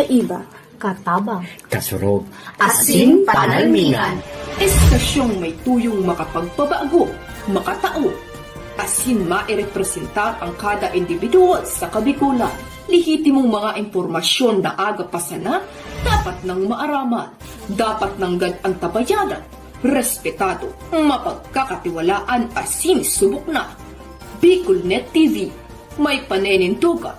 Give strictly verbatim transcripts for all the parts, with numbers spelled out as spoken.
Kaiba, katabang, kasurog, asin panalmingan. Estasyong may tuyong makapagpabago, makatao, asin mairepresentar ang kada individual sa Kabikolan. Lehitimong mga impormasyon na aga pa sana, dapat nang maaraman, dapat nanggad antabayanan, respetado, mapagkakatiwalaan asin subok na. Bicol Net T V, may paninindogan,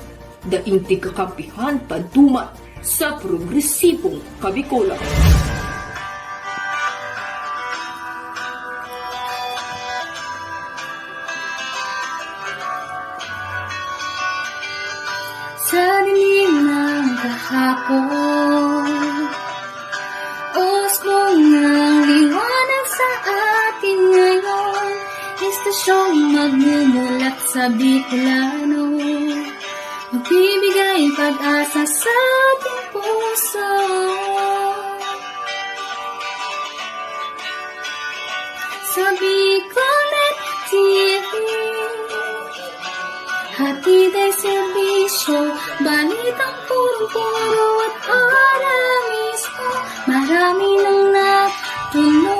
daing tigkakampihan panduman sa progresibong Kabikolan. Sa dilim ng kahapon, usbong ng liwanag sa atin ngayon, estasyong magmumulat sa Bicolano, magbibigay pag-asa sa ating puso. Sa Bicolnet T V, hatid ay serbisyo, balitang punong-puno at ora mismo. Marami nang natulungan,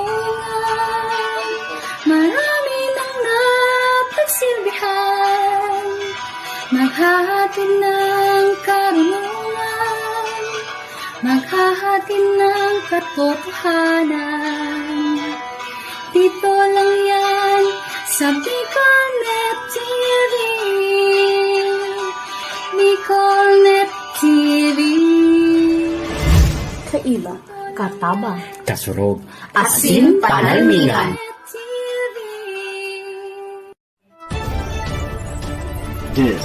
marami nang napagsilbihan, maghahatid ng karunungan, maghahatid ng katotohanan. Dito lang yan sa Bicolnet T V. Bicolnet T V. Kaiba, katabang, kasurog, asin panalmingan. T V. This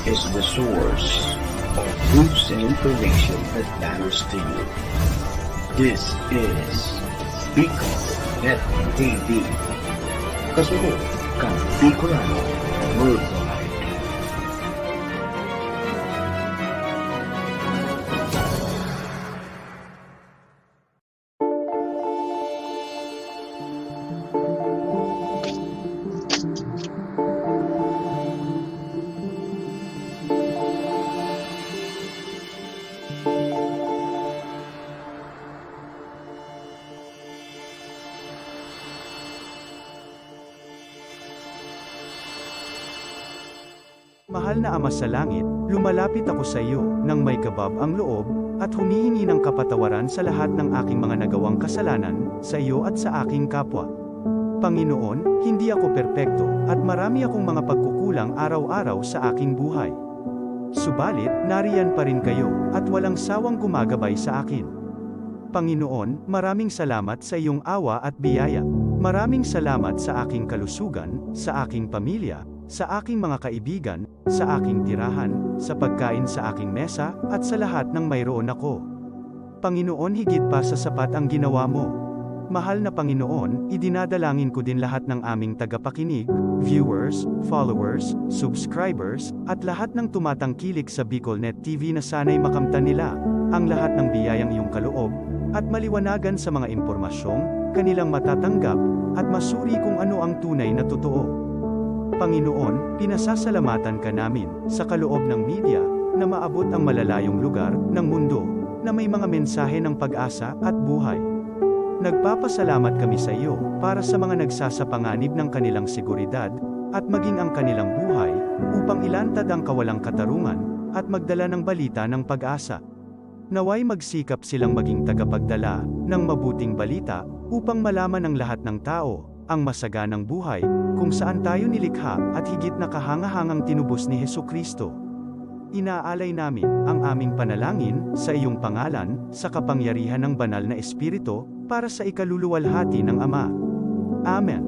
is the source of news and information that matters to you. This is Bicol Net T V. Kasunod kan Bicolano Worldwide. Mahal na Ama sa Langit, lumalapit ako sa iyo nang may gabab ang loob at humihingi ng kapatawaran sa lahat ng aking mga nagawang kasalanan sa iyo at sa aking kapwa. Panginoon, hindi ako perpekto at marami akong mga pagkukulang araw-araw sa aking buhay. Subalit, nariyan pa rin kayo at walang sawang gumagabay sa akin. Panginoon, maraming salamat sa iyong awa at biyaya. Maraming salamat sa aking kalusugan, sa aking pamilya, sa aking mga kaibigan, sa aking tirahan, sa pagkain sa aking mesa, at sa lahat ng mayroon ako. Panginoon, higit pa sa sapat ang ginawa mo. Mahal na Panginoon, idinadalangin ko din lahat ng aming tagapakinig, viewers, followers, subscribers, at lahat ng tumatangkilik sa Bicolnet T V na sana'y makamtan nila ang lahat ng biyayang iyong kaloob at maliwanagan sa mga impormasyong kanilang matatanggap at masuri kung ano ang tunay na totoo. Panginoon, pinasasalamatan ka namin sa kaloob ng media na maabot ang malalayong lugar ng mundo na may mga mensahe ng pag-asa at buhay. Nagpapasalamat kami sa iyo para sa mga nagsasapanganib ng kanilang seguridad at maging ang kanilang buhay upang ilantad ang kawalang katarungan at magdala ng balita ng pag-asa. Naway magsikap silang maging tagapagdala ng mabuting balita upang malaman ng lahat ng tao ang masaganang buhay kung saan tayo nilikha at higit na kahangahangang tinubos ni Jesu-Cristo. Inaalay namin ang aming panalangin sa iyong pangalan, sa kapangyarihan ng Banal na Espiritu, para sa ikaluluwalhati ng Ama. Amen.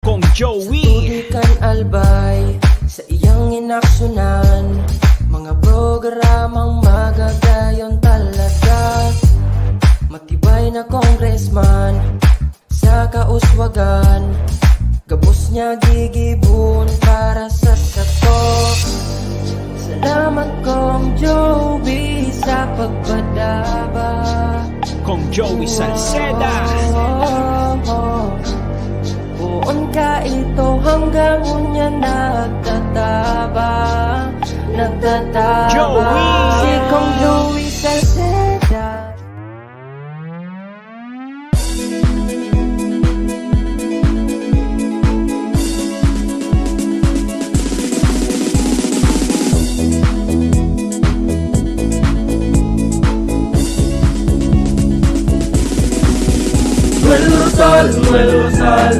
Kong Joey. Sa tubig kan Albay, sa iyang inaksyonan, mga programang magagayon talaga. Matibay na congressman, sa kauswagan, gabos niya gigi Joey sa pagpadaba. Kong Joey Salceda. Oh, oh, oh. Poon ka ito hanggang unya nagtataba, nagtataba. Joey! Si Kong Joey Salceda. Noel Rosal, Noel Rosal,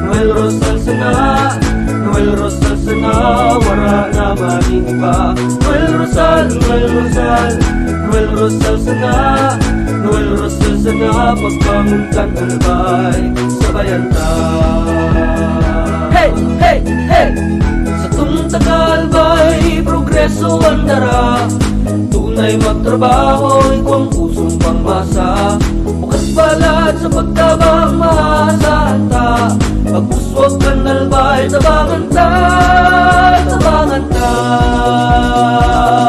Noel Rosal sana, Noel Rosal sana, wara na man iba. Noel Rosal, Noel Rosal, Noel Rosal sana, Noel Rosal sana, pagbangon kan Albay, sabayan ta. Hey, hey, hey! Satong taga Albay, progreso an dara. Tunay magtrabaho, igwang pusong pangmasa. Bukas balat sa pagtabang, maasahan ta. Pag-uswag kan Albay, tabangan ta, tabangan ta.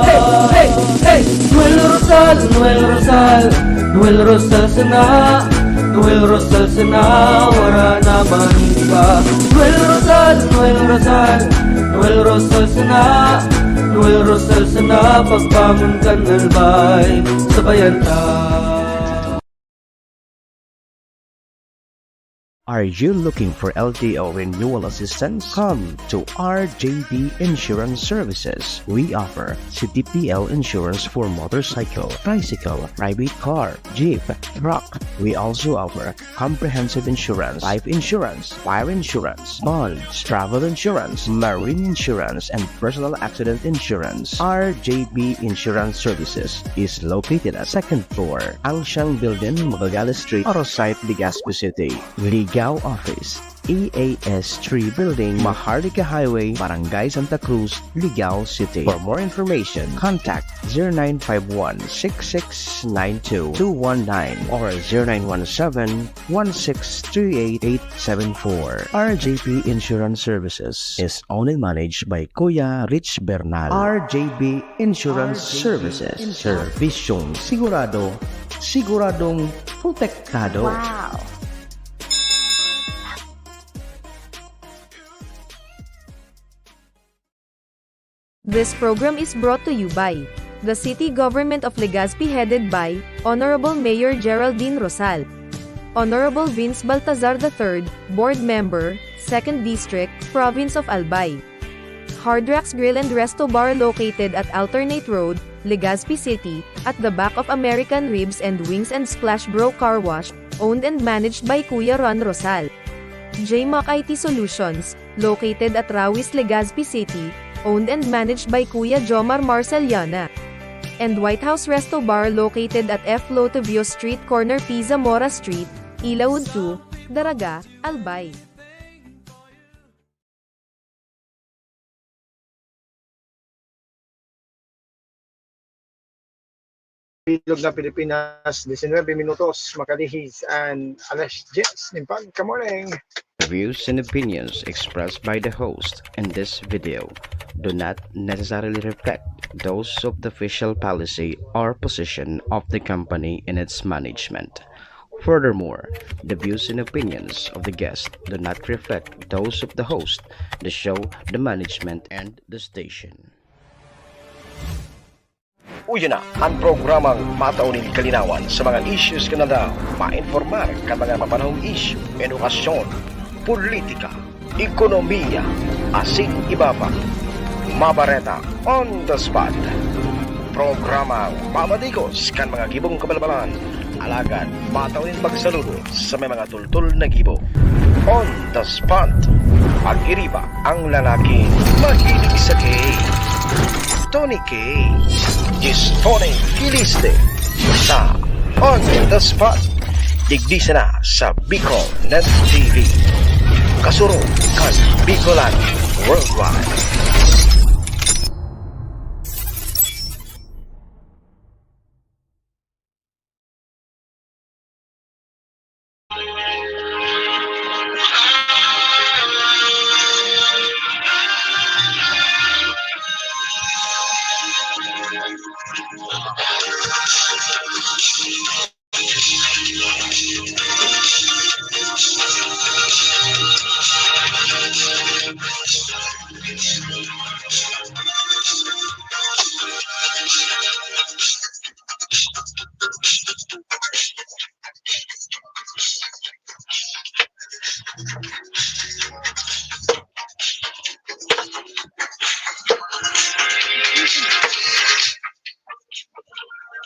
Hey, hey, hey! Noel Rosal, Noel Rosal, Noel Rosal sana, Noel Rosal sana, wara na man iba. Noel Rosal, Noel Rosal, Noel Rosal sana, Noel Rosal sana, pagbangon kan Albay, sabayan ta. Are you looking for L T O renewal assistance? Come to R J B Insurance Services. We offer C T P L insurance for motorcycle, tricycle, private car, jeep, truck. We also offer comprehensive insurance, life insurance, fire insurance, bonds, travel insurance, marine insurance, and personal accident insurance. R J B Insurance Services is located at second floor, Angsiang Building, Magallanes Street, Arosite, Legazpi City. Ligao Office, E A S three Building, Maharlika Highway, Barangay Santa Cruz, Ligao City. For more information, contact zero nine five one, six six nine two, two one nine or zero nine one seven, one six three eight, eight seven four. R J P Insurance Services is owned and managed by Kuya Rich Bernal. R J P Insurance Services. Servisyong sigurado, siguradong protektado. Wow! This program is brought to you by the City Government of Legazpi, headed by Honorable Mayor Geraldine Rosal, Honorable Vince Baltazar the third, Board Member, Second District, Province of Albay. Hard Rocks Grill and Resto Bar, located at Alternate Road, Legazpi City, at the back of American Ribs and Wings and Splash Bro Car Wash, owned and managed by Kuya Ron Rosal. J Mac I T Solutions, located at Rawis, Legazpi City, owned and managed by Kuya Jomar Marceliana. And White House Resto Bar, located at F Lotovio Street, corner P Zamora Street, Ilaud two, Daraga, Albay. Bilog na Pilipinas, diecinuebe minutos, makalihis an alas diyes nin pagkamorning. The views and opinions expressed by the host in this video do not necessarily reflect those of the official policy or position of the company and its management. Furthermore, the views and opinions of the guest do not reflect those of the host, the show, the management, and the station. Uya na an programang matao nin kalinawan sa mga issues kan aldaw, mainformar kan mga mapanahong isyu, edukasyon, politika, ekonomiya, asin iba pa. Mabareta on the spot. Programang mamadigos kan mga gibong kabalbalan, alagad matao nin pagsaludo sa may mga tultol na gibo. On the spot. Pag-iriba ang lalaking mahilig sa K. Tony K. Is Tony Kiliste sa On the Spot. Digdi sana sa Bicol Net T V. Kasurog kan Bicolano Worldwide.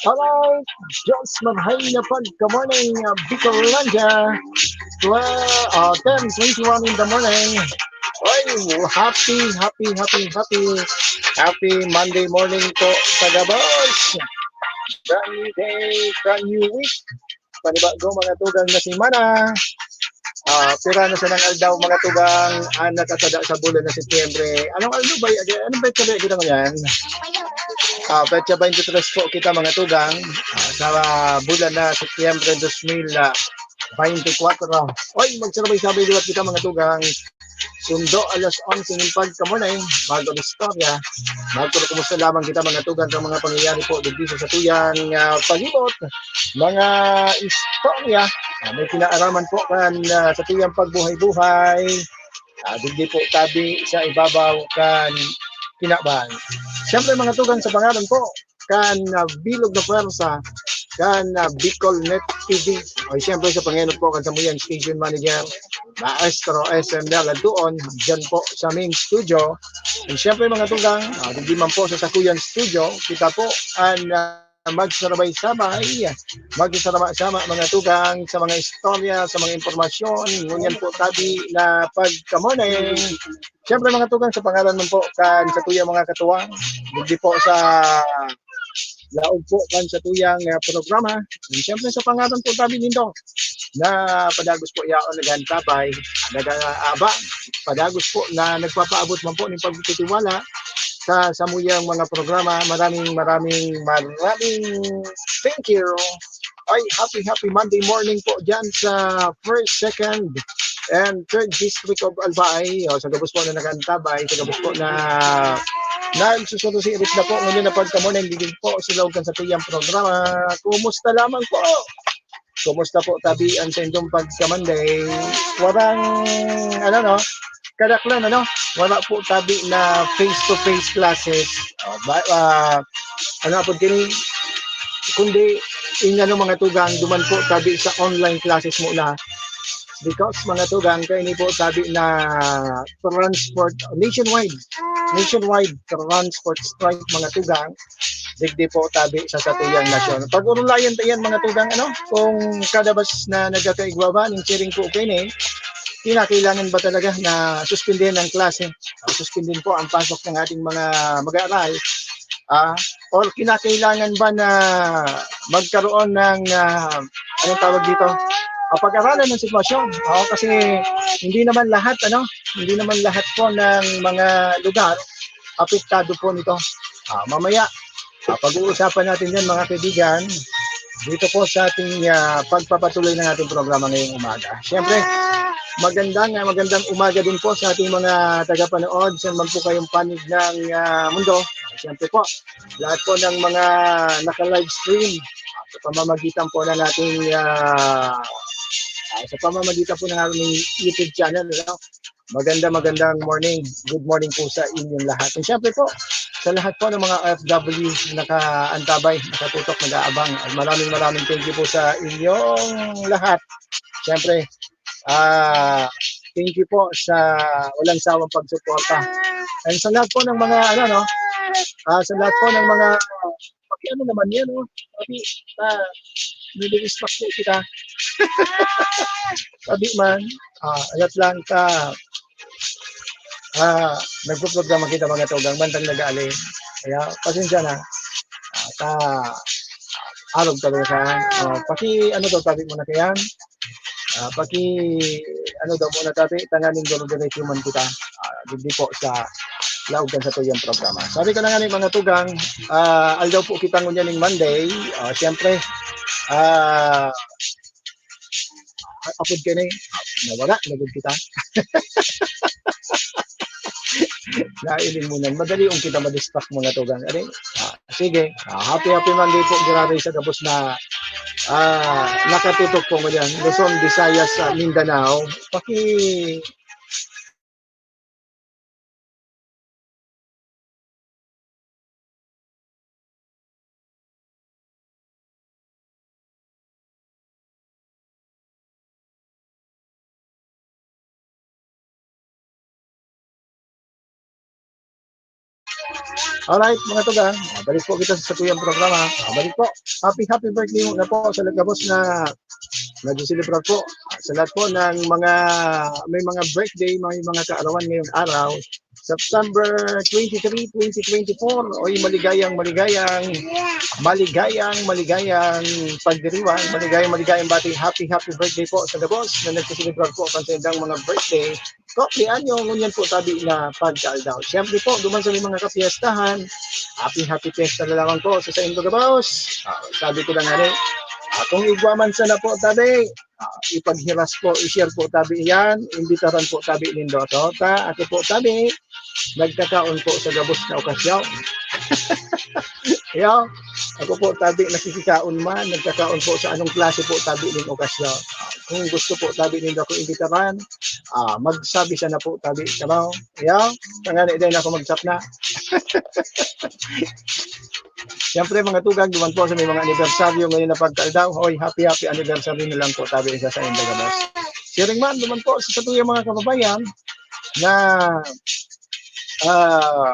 Alright, Diyos marhay na pagka-morning, uh, Bicolandia. Twelve, uh, ten twenty-one in the morning. Oy, happy, happy, happy, happy, happy Monday morning po sa gabos. Brand new day, brand new week. Panibago, mga tugang, na semana. Ah, pira na sanang aldaw, mga tugang, ang nakatada sa bulan na Setyembre. Anong aldaw ba y-, ano ba yung sabi ko yan? Ah, petsa twenty-three po kita, mga tugang, ah, sa bulan na Setyembre dos mil veinticuatro. Oy, magsabay-sabay liwat kita, mga tugang. Sundo alas onse nin pagka-morning, mag-istorya. Magkumusta lamang kita, mga tugang, kan mga pangyayari po digdi sa satuyang, ah, palibot. Mga istorya, ah, may kinaaraman po kan, ah, satuyang pagbuhay-buhay. Ah, digdi po tabi sa ibabaw kan kinaban. Siyempre, mga tugang, sa pangalan po kan, ah, bilog na pwersa kan, ah, Bicol Net T V. O, siyempre, sa pangenot po kan samuyang station manager, Maestro S M Dal Antuon, dyan po sa main studio. And siyempre, mga tugang, ah, digdi man po sa sakuyang studio, kita po ang, ah, magsarabay-sabay, magsasarama-sama, mga tugang, sa mga istorya, sa mga impormasyon, ngunyan po tabi na pagka-morning. Siyempre, mga tugang, sa pangalan man po kan satuyang mga katuwang, digdi po sa laog po kan satuyang, ah, programa. And siyempre, sa pangalan po tabi nindo, na padagos po yaon nag-aantabay, nag-aabang, padagos po na nagpapaabot man po nin pagtitiwala sa samuyang mga programa. Maraming, maraming, maraming thank you. Ay, happy, happy Monday morning po dyan sa first, second, and third district of Albay. O, sa gabos po na nag-aantabay, sa gabos po na nagsusunusirit na po. Ngunyan na pagka-morning, digdi po sa laog kan satuyang programa. Kumusta lamang po? Kumusta po tabi ang saindong pagka-Monday? Warang, ano, no? Kadaklan, ano? Wala po tabi na face-to-face classes. Ah, ba, ah, ano po kini? Kundi, in ano, mga tugang, duman po tabi sa online classes muna. Because, mga tugang, kaini po tabi na transport nationwide. Nationwide transport strike, mga tugang, digdi po tabi sa satuyang nasyon. Pag-orolayan ta yan, mga tugang, ano, kung kada bus na nagkakaigwa ba nin siring po kaini, kinakailangan ba talaga na suspindihin ang klase? Ah, suspindihin po ang pasok ng ating mga mag-aaral? Ah, or kinakailangan ba na magkaroon ng, ah, anong tawag dito? Ah, pag-aralan ng sitwasyon. Oo, kasi hindi naman lahat, ano, hindi naman lahat po ng mga lugar apektado po nito. Ah, mamaya, ah, pag-uusapan natin yan, mga kaibigan, dito po sa ating, ah, pagpapatuloy ng ating programa ngayong umaga. Siyempre, magandang, ah, magandang umaga din po sa ating mga tagapanood, saan man po kayong panig ng, ah, mundo. Siyempre po, lahat po ng mga naka-live stream, ah, sa pamamagitan po ng ating, ah, ah, sa pamamagitan po ng aming YouTube channel, ano? Maganda, magandang morning. Good morning po sa inyong lahat. And syempre po, sa lahat po ng mga O F W na nakaantabay, nakatutok, nag-aabang, maraming, maraming thank you po sa inyong lahat. Syempre, ah, thank you po sa walang sawang pagsuporta. And sa lahat po ng mga, ano, no, ah, sa lahat po ng mga, paki-ano naman yan, oh. Sabi, ah, nililis pa po kita. Sabi man, ah, ayat lang ka, ah, nagpo-programa kita, mga tugang, bantang nag-aali. Kaya, pasensya na. Ah, ta-, arog talaga sa, ah, paki-, ano daw, sabi mo na kaya? Ah, paki-, ano daw muna, tabi, tanganing dire-diretso man kita. Ah, digdi po sa laog kan satuyang programa. Sabi ko na nga ni, mga tugang, ah, aldaw po kita ngunyan ning Monday. Ah, siyempre, ah, apod ka na eh. nawara na gud kita. Nailing mo nan. Madali yung kita ma-distract, mga tugang. Ano? Ah, sige. Ah, happy, happy Monday po, grabe sa gabos na, ah, nakatutok po mo dyan. Luzon, Visayas, sa Mindanao. Paki- Alright, mga tugang, ah, balik po kita sa satuyang programa. Ah, balik po. Happy, happy birthday muna po sa gabos na nagsiselebrar po. Sa lahat po ng mga, may mga birthday, may mga kaarawan ngayong araw. September twenty-three, twenty twenty-four. Oy, maligayang, maligayang, maligayang, maligayang pagdiriwang, maligayang, maligayang bati. Happy, happy birthday po sa gabos na nagsiselebrar po kan saindang mga birthday. Kung di anyo, ngunyan po tabi na pagkaaldaw. Siyempre po, duman sa may mga kapiestahan, happy, happy fiesta na lamang po sa saindo gabos. Ah, sabi ko na nga rin, ah, kung igwa man sana po tabi, ah, ipaghiras po, i-share po tabi yan, imbitaran po tabi nindo. So, ta, ako po tabi, nagkakaon po sa gabos na okasyon. Yo, ako po tabi, nakikikaon man, nagkakaon po sa anong klase po tabi ning okasyon. Ah, kung gusto po tabi nindo ako imbitaran, ah, magsabi sana po tabi, kamo. Yo, tangani din ako magsapna. Siyempre, mga tugang, duman po sa may mga anibersaryo ngayon na pagkaaldaw, hoy, happy, happy anniversary na lang po tabi sa saindo gabos. Siring man, duman po sa satuyang mga kababayan na, ah,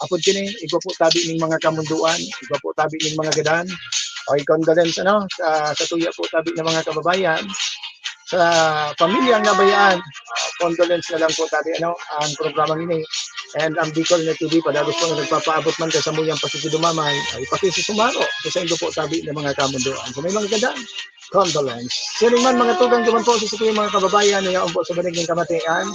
apod kini, igwa po tabi ning mga kamundoan, igwa po tabi ning mga gadan. Oy, condolence, ano, sa, sa tuya po tabi ng mga kababayan. Sa pamilyang nabayaan, ah, condolence na lang po tabi, ano, ang programang ini. And ang Bicol Net T V, padagos po na nagpapaabot man ka sa muyang pakikidumaman, ay pakisisumaro sa saindo po tabi ng mga kamundoan. Sa may mga gadan, condolence. Siring man, mga tugang, duman po sa satuyang mga kababayan na yaon po sa banig ng kamatian,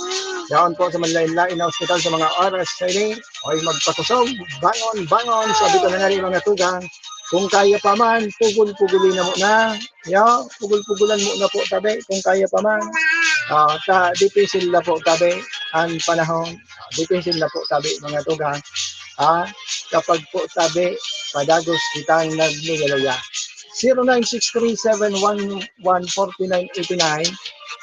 yaon po sa manlain-lain na ospital sa mga oras na ini, oy, magpakusog, bangon, bangon, sabi ko na nga rin, mga tugang, kung kaya pa man, pugol-puguli na muna, yo, pugol-pugulan muna po tabi, kung kaya pa man. Ah, ta, dipisil na po tabi, ang panahon, dipisil na po tabi, mga tugang. Ah, kapag po tabi, padagos kitang nagluya-luya. Zero nine six three seven one one forty nine eighty nine.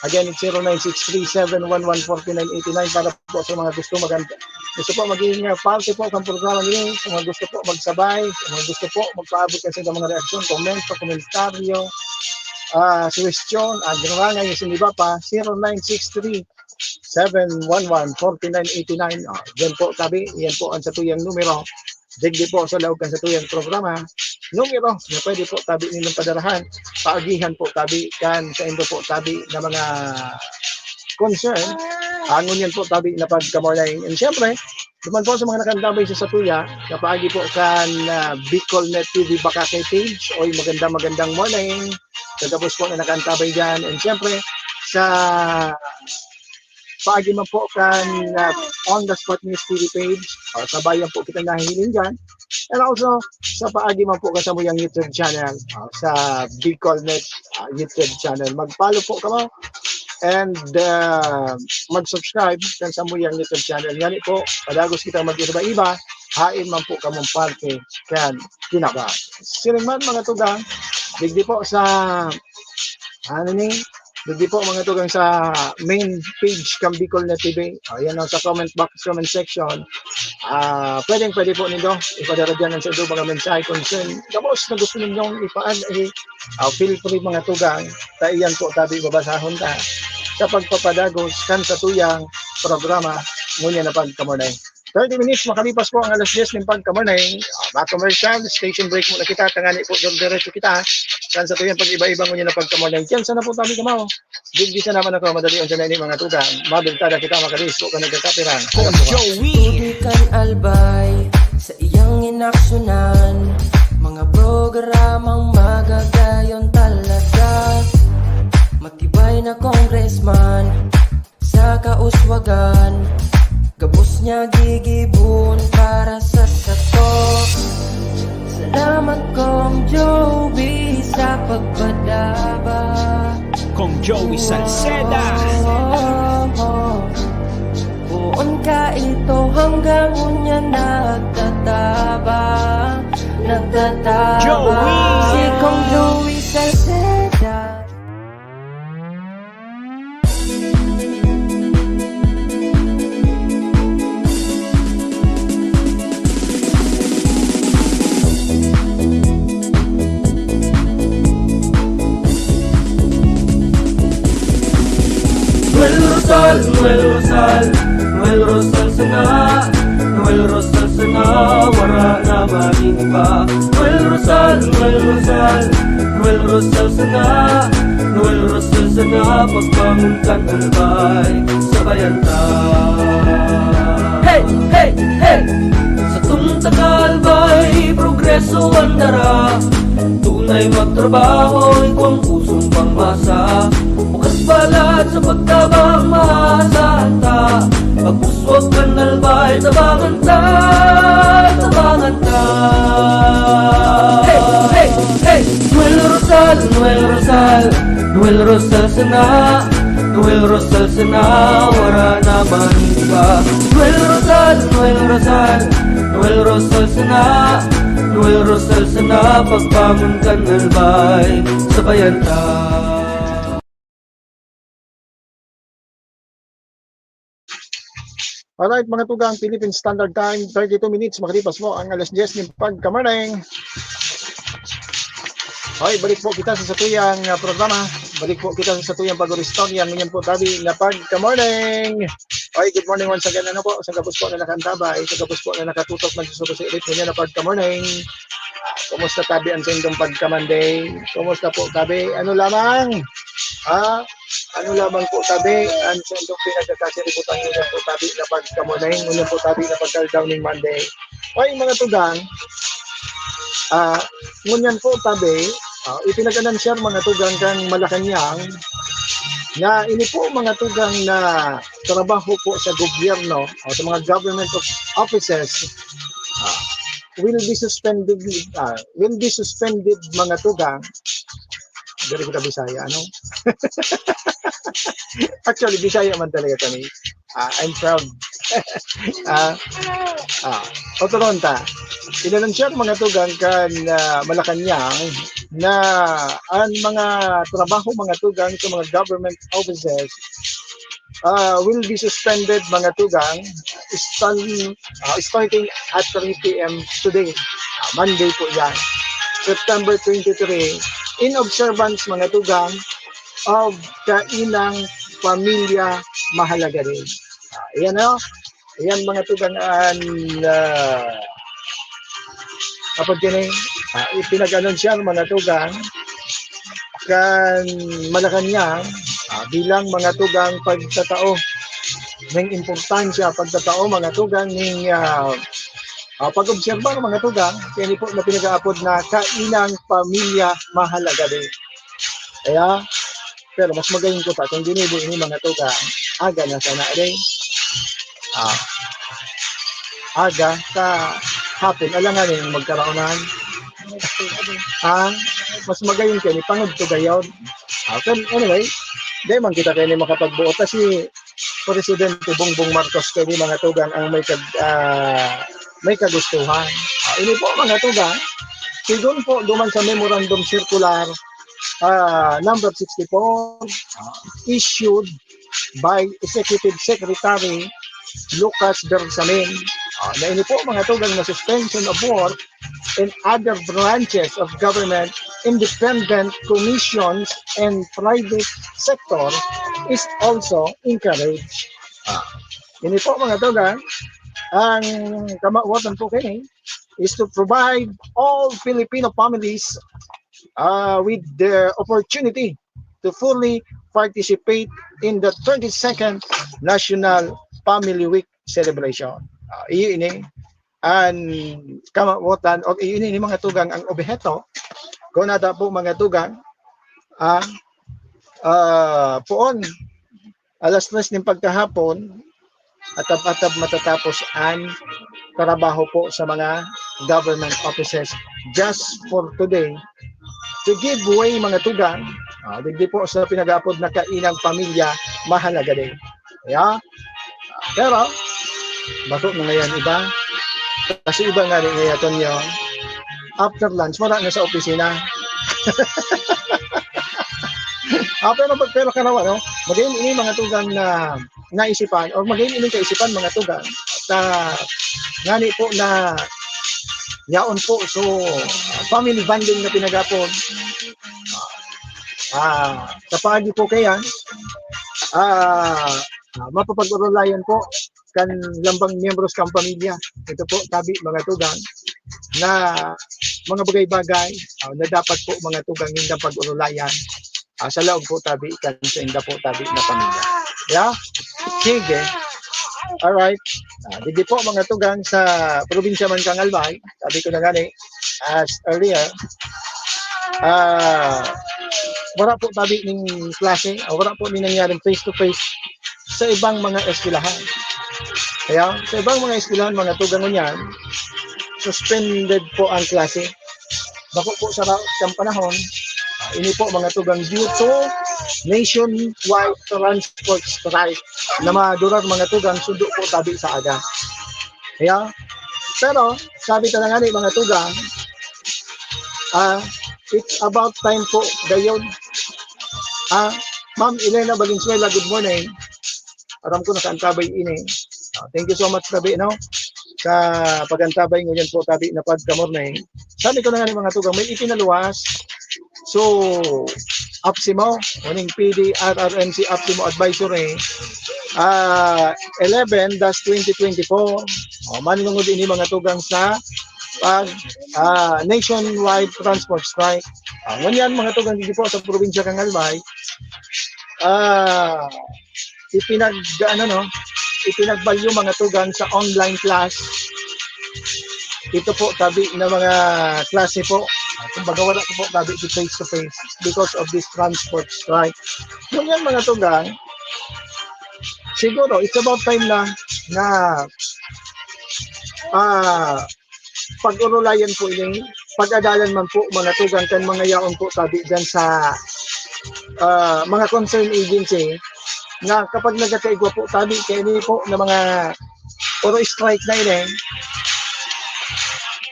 Again, it's zero nine six three seven one one forty nine eighty nine para po sa mga gusto maganda. Gusto po maging, uh, parte po ng programa ini. Sa mga gusto po magsabay, sa mga gusto po magpaabot kasi ng mga reaksyon, komento, komentaryo, ah, suwestyon, agrangay, yung iba pa, zero nine six three seven one one forty nine eighty nine. Ah, yan po, tabi, yan po ang satuyang numero. Digdi po sa laog kan satuyang programa, numero na pwede po tabi ninyong padarahan, paagihan po tabi kan saindo po tabi na mga concern, angon yan po tabi na pagkamorning. And siyempre, duman po sa mga nakantabay sa satuya, na paagi po kan, ah, Bicol Net T V Bakakay page, oy, magandang, magandang morning. Sa gabos po na nakantabay dyan. And siyempre, sa paagi man po kan, ah, On the Spot News T V page, o, sabayan po kita nahihiling dyan. And also, sa paagi man po kan samuyang YouTube channel, o, sa Bicol Net, ah, YouTube channel. Mag-follow po kamo and, ah, mag-subscribe kan samuyang YouTube channel. Ngani po, padagos kitang mag-iba-iba, hain man po kamong parte kan kinaban. Siring man, mga tugang, digdi po sa, ano ni, digdi po, mga tugang, sa main page kan Bicol Net T V. Ayan, o, sa comment box, comment section. Ah, pwedeng pwede po nindo ipadara dyan ang saindo mga mensahe, concern. Tapos na gusto ninyong ipaan, eh, ah, feel free, mga tugang. Ta iyan po tabi babasahon ta sa pagpapadagos kan satuyang programa ngunyan na pagkamorning. Thirty minutes makalipas po ang alas diyes nin pagkamorning. Ah, ma-commercial, station break muna kita, tangani po, diretso kita. Kan satuyang pag-iba-iba ngunyan na pagkamorning. Diyan sana po tabi kamo. Digdi sana man ako, madali ang sanay ni mga tugang. Mabiltada kita, makadis po ka nagkakapirang. Con Joey. Tubig kan Albay sa iyang inaksyonan. Mga programang magagayon talaga. Matibay na congressman sa kauswagan. Gabos niya gigibon para sa sato. Salamat, Con Joey, sa pagpadaba. Joey Salceda. Poon ka ito hanggang unya nagtataba, nagtataba. Joey. Si Kong Joey Salceda. Noel Rosal, Noel Rosal, Noel Rosal sana, Noel Rosal sana, wara na maning iba. Noel Rosal, Noel Rosal, Noel Rosal sana, Noel Rosal sana, pagbangon kan albay, sabayan ta. Hey, hey, hey! Sa tungtang albay, progreso ang dara. Tunay magtrabaho, igwang pusong pangmasa. Bukas balat sa pagtabang, maasahan ta. Pagpuswag kan albay, tabangan ta, tabangan ta. Hey, hey, hey! Noel Rosal, Noel Rosal, Noel Rosal sana, Noel Rosal sana, wara na maning iba. Noel Rosal, Noel Rosal, Noel Rosal sana, Noel Rosal sana, pagbangon kan albay, sabayan ta. Alright, mga tugang, Philippine Standard Time, thirty-two minutes, makalipas po ang alas diyes nin pagka-morning. Hoy, balik po kita sa satuyang, ah, programa. Balik po kita sa satuyang pag-oristorya. Ngunyan po, tabi na pagka-morning. Hoy, good morning once again. Ano po, sa gabos po na nakantabay, sa gabos po na nakatutok, nagsusubo sa ilit. Ngunyan na pagka-morning. Ah, kumusta, tabi, ang tindong pagka-Monday? Kumusta po, tabi? Ano lamang? Ah, ano lamang po, tabi? Ang tindong pinagkakasiributan ngunyan po, tabi, na pagka-morning. Ngunyan po, tabi, na pagka-morning Monday. Hoy, mga tugang, ah, ngunyan po, tabi, ah, ipinag-anunsyar, mga tugang, kan Malacañang na ini po, mga tugang, na trabaho po sa gobyerno o sa mga government of offices, ah, will be suspended, ah, will be suspended, mga tugang. Diri kita Bisaya, ano? Actually, Bisaya man talaga kami. Ah, I'm proud. Ah, ah, otoron ta. Inanunsyar, mga tugang, kan, ah, Malacañang na ang mga trabaho, mga tugang, sa mga government offices, ah, will be suspended, mga tugang, stan-, ah, starting at three P M today. Ah, Monday po yan. September twenty-three, in observance, mga tugang, of Kainang Pamilya Mahalaga Din. Ah, ayan, no? Ayan, mga tugang, an, ah, kapag kini, ah, ipinag-anunsyan, mga tugang, kan Malacañang, ah, bilang, mga tugang, pagtatao ning importansya, pagtatao, mga tugang, ning, ah, ah, pag-obserbar, mga tugang, kini po na pinag-aapod na Kainang Pamilya Mahalaga Din. Kaya, pero mas magayon ko pa kung ginibo ini, mga tugang, aga na sana, aday. Ah, aga sa hapon, alangan yung magkaraonan. Ah, mas magayon kayo, pangod to gayod. Ah, pero anyway, di man kita kayo makapagbuot kasi Presidente Bongbong Marcos kayo, mga tugang, ang may kag-, ah, may kagustuhan. Ah, ini po, mga tugang, sigon po duman sa Memorandum Circular, ah, number sixty-four, ah, issued by Executive Secretary Lucas Bersamin. Ah, na ini po, mga tugang, na suspension of work and other branches of government, independent commissions, and private sector is also encouraged. Ah, ini po, mga tugang, ang kamawotan po kini is to provide all Filipino families, ah, with the opportunity to fully participate in the twenty-second National Family Week celebration. Ah, iyo ini ang kamawotan, o iyo ini, mga tugang, ang obheto. Kung nata po, mga tugang, ang, ah, poon, alas tres nin pagkahapon, atab-atab matatapos ang trabaho po sa mga government offices just for today, to give way, mga tugang, Ah, digdi po sa pinag-aapod na Kainang Pamilya, mahalaga din. Yeah? Pero, bako na ngayon iba. Kasi iba nga rin ngayon, Tonyo. After lunch, wala na sa opisina. Ah, pero, pero karawa, no? Magayon ini mga tugang na naisipan, or magayon ini kaisipan, mga tugang. At, ah, ngani po na yaon po, so, family bonding na pinagapon. Ah, sa paagi po kaya, ah, ah, mapapag-urulayan po kan lambang miyembros kan pamilya. Ito po, tabi, mga tugang, na mga bagay-bagay, ah, na dapat po, mga tugang, nindang pag-urulayan, ah, sa laog po, tabi, kan sa inda po, tabi, na pamilya. Yeah? Sige. Alright. Ah, digdi po, mga tugang, sa probinsya man kan Albay, sabi ko na gani, as earlier, ah, wala po tabi ning klase, ah, wala po ni nangyaring face to face sa ibang mga eskwelahan. Kaya, sa ibang mga eskwelahan, mga tugang, ngunyan, suspended po ang klase. Bako po sa ra-, siyang panahon, ah, ini po, mga tugang, due to nationwide transport strike na madurar, mga tugang, sundo po tabi sa aga. Kaya, pero, sabi talaga ni mga tugang, ah, it's about time po, gayon. Ah, Ma'am Elena Valenzuela, good morning. Aram ko nakaantabay ini. Ah, thank you so much, tabi, no? Sa pag-antabay ngayon po, tabi, na pagka-morning. Sabi ko na nga ni mga tugang, may ipinaluwas. So, APSEMO, uning P D R R M C APSEMO Advisory, ah, eleven dash twenty twenty-four. O, manlungod ini mga tugang sa pag, ah, nationwide transport strike. Ah, ngunyan, mga tugang, digdi po sa probinsya kan Albay, ah, ipinag-, ano, no, ipinagbalyo, mga tugang, sa online class. Ito po, tabi, na mga klase po. Kumbaga, wala po, tabi, si face to face because of this transport strike. Ngunyan, mga tugang, siguro, it's about time na, na, ah, pag-urulayan po ini, pag-adalan man po, mga tugang, kan mga yaon po, tabi, dyan sa, ah, mga concerned agency, na kapag nagkakaigwa po, tabi, kaini po na mga oro strike na ini,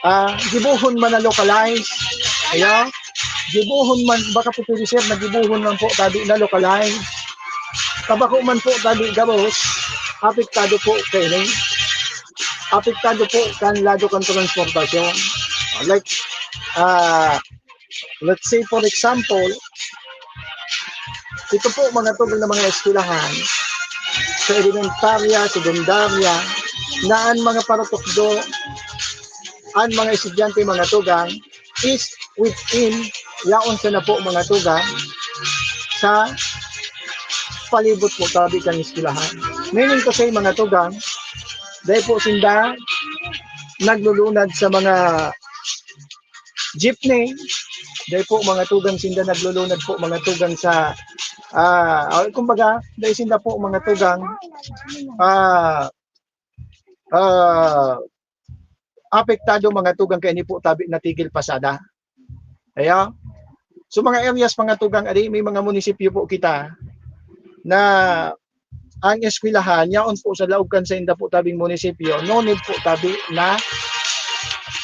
ah, gibohon man na localize, ayan, gibohon man, bako po pwede, sir, na gibohon man po, tabi, na localize. Kabako man po, tabi, gabos, apektado po kaini. Apektado po kan lado kan transportasyon. Like, ah, let's say, for example, ito po, mga tugang, na mga eskwelahan, sa elementarya, sekundarya, na an mga paratukdo, an mga estudyante, mga tugang, is within, yaon sana po, mga tugang, sa palibot po, tabi, kan eskwelahan. Meaning to say, mga tugang, dai po sinda naglulunad sa mga jeepney, dai po, mga tugang, sinda naglulunad po, mga tugang, sa, ah, ah, kumbaga, dai sinda po, mga tugang, ah, ah, apektado, mga tugang, kaini po, tabi, natigil pasada. Kaya, so, mga areas, mga tugang, ari, may mga munisipyo po kita na ang eskwelahan, yaon po sa laog kan sainda po tabing munisipyo, no need po tabi na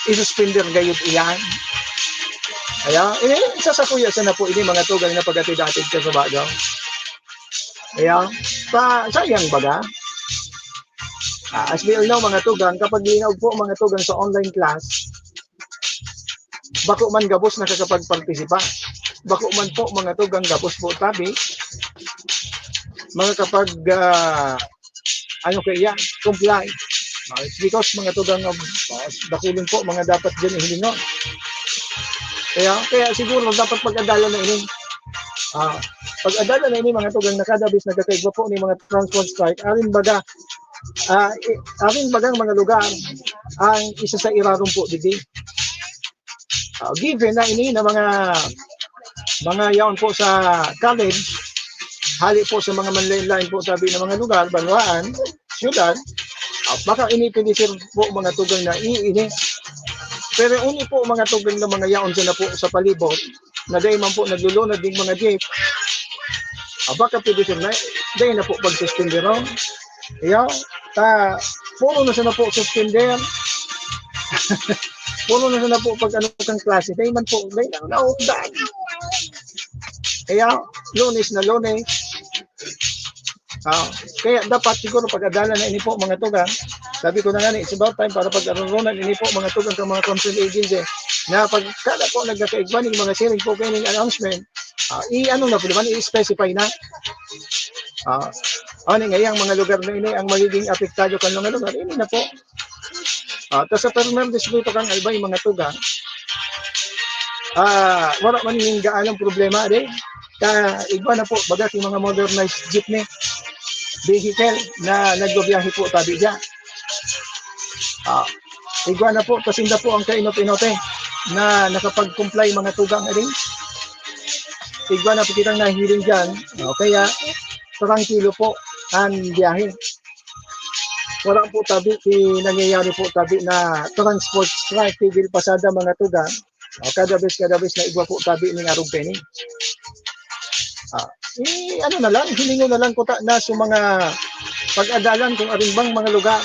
isuspender gayud iyan. Kaya, eh, isa sa kuya sana po ini, mga tugang, na pag-atid-atid ka sa Bagaw. Kaya, pa, sayang baga. Ah, as we all know, mga tugang, kapag linaog po, mga tugang, sa online class, bako man gabos nakakapagpartisipa. Bako man po, mga tugang, gabos po tabi, mga kapag, ah, ano kaya, comply. Ah, it's because, mga tugang, ah, ah, dakulon po, mga dapat dyan ihilingon. Kaya, kaya siguro dapat pag-adalan na ini. Ah, pag-adalan na ini, mga tugang, na kada bis nagkakaigwa po ni mga transport strike, arin baga, ah, i-, arin bagang mga lugar ang isa sa irarom po, digdi. Ah, given na ini na mga, mga yaon po sa college, hali po sa mga manlain-lain po tabi na mga lugar, banwaan, syudad, ah, baka ini pwede, sir, po, mga tugang na iini. Pero ini po, mga tugang, na mga yaon sana po sa palibot, na dai man po naglulunad ning mga jeep, ah, baka pwede, sir, na dai na po pagsuspenderon. Iyo, ta, puro na sana po suspender. Puro na sana po pag ano kang klase. Dai man po, dai na naukdan. Iyo, Lunes na Lunes. Ah, kaya dapat siguro pag-adalan na ini po, mga tugang. Sabi ko na nga ni, it's about time para pag-arurunan ini po, mga tugang, kan mga concerned agency, na pag kada po nagkakaigwa ning mga siring po kaining announcement, ah, i-ano na po naman, i-specify na. Ah, ano nga, yang mga lugar na ini ang magiging apektado kan mga lugar, ini na po. Ah, ta sa Fernandez Boy pa kang Albay, mga tugang, ah, wala man ning gaanong problema, de. Ta, igwa na po, baga, yung mga modernized jeepney vehicle na nagbabiyahe po tabi dyan. Ah, igwa na po, ta sinda po ang kainot-inote na nakapag-comply, mga tugang, ading. Igwa na po kitang nahiling dyan. O, kaya, trangkilo po ang biyahe. Wala po tabi, ki-, nangyayari po tabi na transport strike, tigil pasada, mga tugang. O, kada bes, kada bes na igwa po tabi ning arog kaini. Ah, i-, ano na lang, hilingon na lang kuta na sa mga pag-adalan kung arin bang mga lugar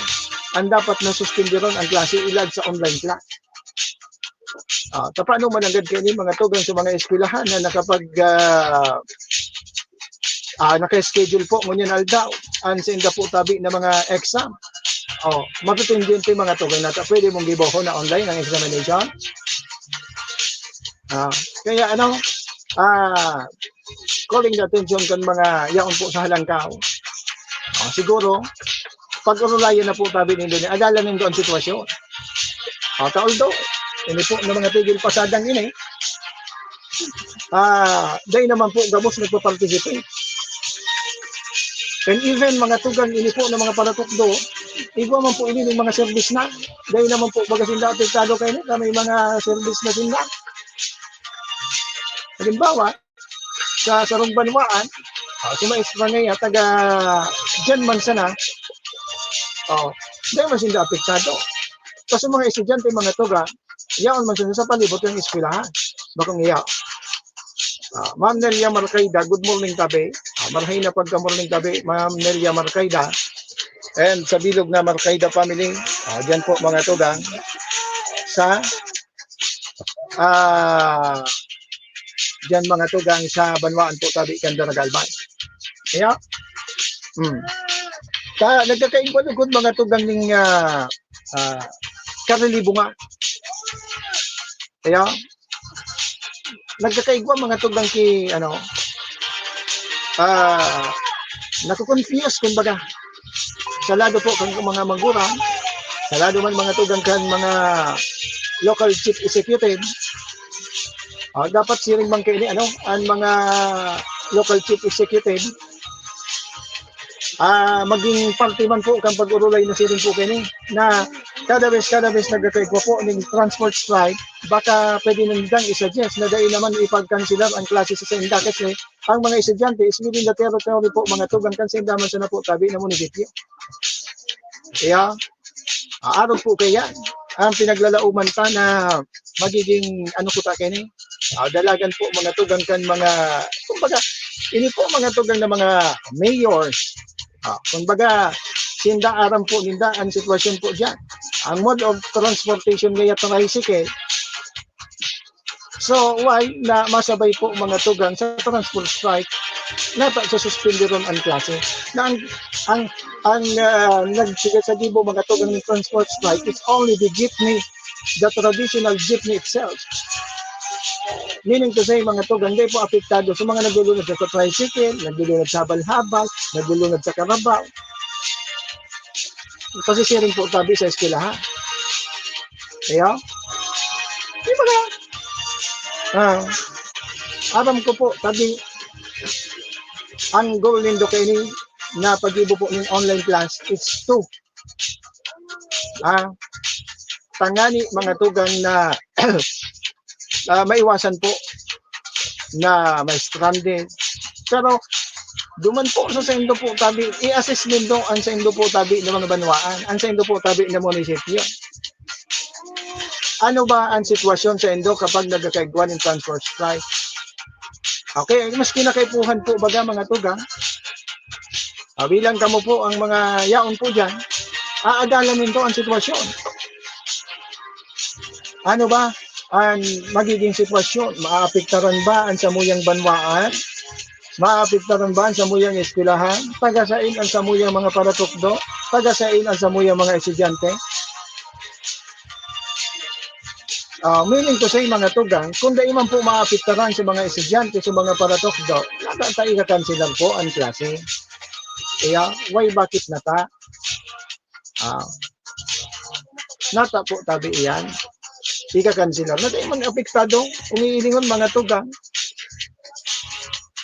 ang dapat na suspenderon ang klase ilad sa online class. Ah, ta paano man nanggad kaini, mga tugang, sa mga eskwelahan na nakapag, ah, ah, naka-schedule po ngunyan aldaw ang sainda po tabi na mga exam? O, mapipendiente, mga tugang, na ta pwede mong gibohon na online ang examination? Ah, kaya ano, ah, calling the attention kan mga yaon po sa Halangkaw. Ah, siguro, pag-urulayan na po tabi nindo ni, adalan nindo ang sitwasyon. Ah, ta although, ini po na mga tigil pasadang ini, ah, dai naman po gabos nagpa-participate. And even mga tugang ini po na mga palatukdo, igwa man po ini ng mga service na. Dai naman po baga sinda apektado kaini, ta may mga service na sinda. Halimbawa, sa sarong banwaan, ah, si maestra niya, taga dyan man sana, oh, dai man sinda apektado. Kasi mga estudyante, mga tugang, yaon man sinda sa palibot ng eskwelahan. Bakong iya. Ah, Ma'am Nelia Marcaida, good morning, tabi. Ah, marhay na pagka-morning, tabi, Ma'am Nelia Marcaida. And sa bilog na Marcaida family, ah, dyan po, mga tugang, sa, ah, dyan, mga tugang, sa banwaan po tabi kan Daragalban. Kaya, mm. Ka, nagkakaigwa lugod, mga tugang, ning, ah, ah, karelibo nga. Kaya, nagkakaigwa, mga tugang, ki, ano, ah, nakukonfuse, kumbaga. Sa lado po kan mga magurang, sa lado man, mga tugang, kan mga local chief executive, ah, dapat siring man kaini, ano, ang mga local chief executive, ah, maging parte man po kan pag-urulay na siring po kaini, na kada bes, kada bes nagkakaigwa po ning transport strike, baka pwede nindang i-suggest na dai naman ipagkanselar ang klase sa sainda kasi ang mga estudyante is within the territory po, mga tugang, kan sainda man sana po tabi na munisipyo. Kaya, ah, arog po kaya ang pinaglalauman ta na magiging, ano po ta kaini, ah, dalagan po, mga tugang, kan mga, kumbaga, ini po, mga tugang, na mga mayors. Ah, kumbaga, sinda aram po ninda ang sitwasyon po diyan. Ang mode of transportation ngaya tricycle. So, why na masabay po, mga tugang, sa transport strike, nata sa suspenderon ang klase? Na ang, ang, ang, ah, nagsiga sa gibo, mga tugang, ng transport strike is only the jeepney, the traditional jeepney itself. Meaning to say, mga tugang, dai po apektado sa mga naglulunod sa tricycle, naglulunod sa habal-habal, naglulunod sa karabaw. Kasi siring po tabi sa eskwelahan. Kaya, di ba na? Ah, aram ko po, tabi, ang goal nindo kaini na pag-ibo po ng online class, it's two. Ah, tangani, mga tugang, na, ah, maiwasan po na may stranded. Pero duman po sa saindo po tabi, i-assess nindo ang saindo po tabi na mga banwaan, ang saindo po tabi na munisipyo. Ano ba ang sitwasyon sa indo kapag nagkakaigwa nin transfer strike? Okay, maski na kaipuhan po baga, mga tugang, ah, bilang kamo po ang mga yaon po diyan, aadalan ninto ang sitwasyon. Ano ba ang magiging sitwasyon? Maapektaran ba ang samuyang banwaan? Maapektaran ba ang samuyang eskwelahan? Taga sain ang samuyang mga paratukdo? Taga sain ang samuyang mga estudyante? Ah, meaning to say, mga tugang, kung dai man po maapektaran sa mga estudyante, sa mga paratukdo, nata ta ika-cancel lang po ang klase. Kaya, why, bakit na ta? Ah, nata po tabi iyan. Ika-cancel lang. Na dai man apektado, kung iilingon, mga tugang.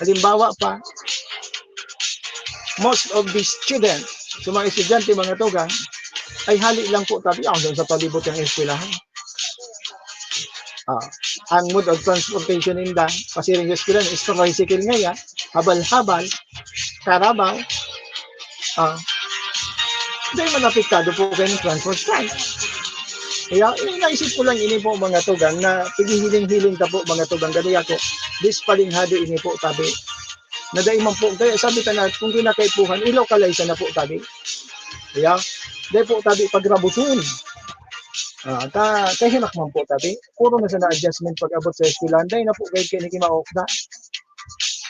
Halimbawa pa, most of the student, sa mga estudyante, mga tugang, ay hali lang po tabi ang sa palibot ng eskwelahan. Ah, ang mode of transportation ninda, pasiring sa eskwelahan, is tricycle ngaya, habal-habal, karabaw. Ah, dai man apektado po kayo ng transfer strike. Kaya, eh, naisip ko lang ini po, mga tugang, na pighihiling-hiling ta po, mga tugang, gani ako, dispalinghado ini po, tabi. Na dai man po, kaya sabi ta na, kung kinakaipuhan, i-localize na po, tabi. Kaya, dai po, tabi, pagrabuton. Ah, ta, kahinak man po, tabi. Puro na sana adjustment pag-abot sa eskwelahan. Dai na po, kayo kinikimaok na.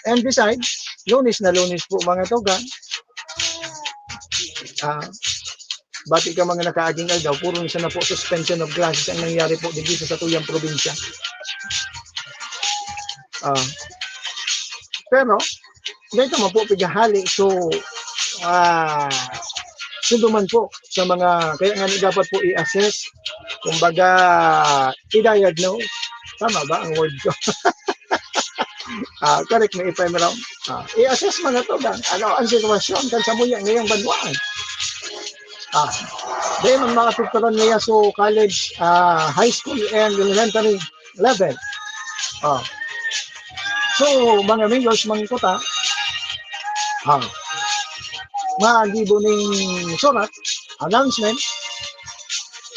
And besides, Lunes na Lunes po, mga tugang. Ah, bati ka, mga nakaaging aldaw, puro na sana po suspension of classes ang nangyari po dito sa satuyang probinsya. Ah, pero, dito man po, pighahali. So, ah, sundo man po sa mga, kaya nga dapat po i-assess, kumbaga, i-diagnose. Tama ba ang word ko? Ah, correct me if I'm wrong. Ah, i-assess, mga tugang, ano ang sitwasyon kan samuya ngayong banwaan. Ah, dai man maapektaran niya so college, ah, high school and elementary level. Ah. So, mga amigos, mangkuta, ah, magibo ning surat, announcement,